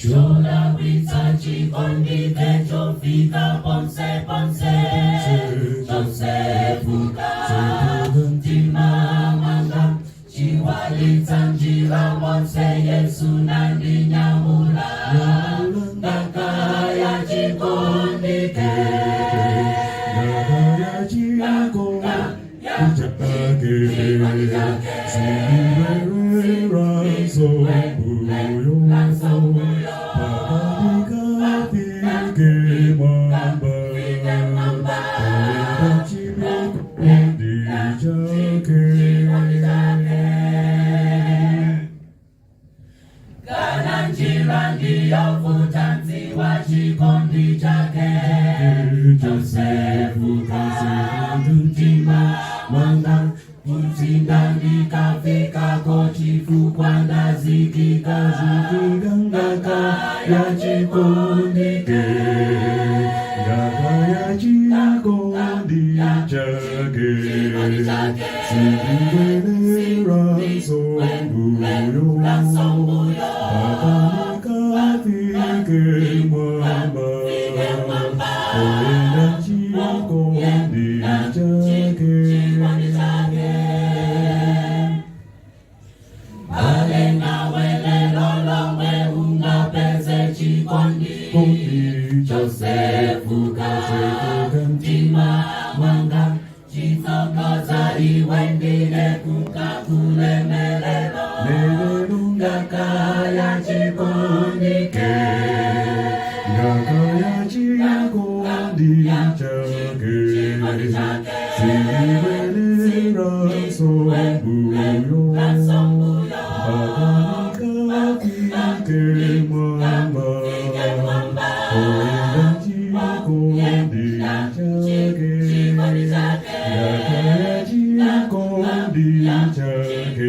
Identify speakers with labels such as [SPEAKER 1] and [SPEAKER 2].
[SPEAKER 1] Chodabwitsa chikondi chofika ponse ponse, chosefuka mtima mwanga, chiwalitsa njira monse. Yesu nandinyamula, ngaka ya chikondi ke.
[SPEAKER 2] Ngaka ya chikondi chake sindibwereranso mbuyo, mpaka ndikafike mwamba, kuyenda chikondi chake.
[SPEAKER 1] Kana njira ndiyovuta, nziwa chikondi chake chosefuka mtima mwanga, kutsinda ndikafikako, chifukwa ndazikika ngaka ya chikondi ke.
[SPEAKER 2] Ngaka ya chikondi chake sindibwereranso mbuyo, mpaka ndikafike mwamba, kuyenda chikondi chake.
[SPEAKER 1] Bale nawe lelo lomwe ungapeze chikondi
[SPEAKER 2] Kondi
[SPEAKER 1] chosefuka mtima mwanga, chitsogoza iwe ndine kukakulemelelo
[SPEAKER 2] Melelo
[SPEAKER 1] ngaka ya chikondi ke.
[SPEAKER 2] Ngaka ya chikondi chake sindibwereranso mbuyo, mpaka ndikafike mwamba, kuyenda chikondi chake. Ngaka ya chikondi chake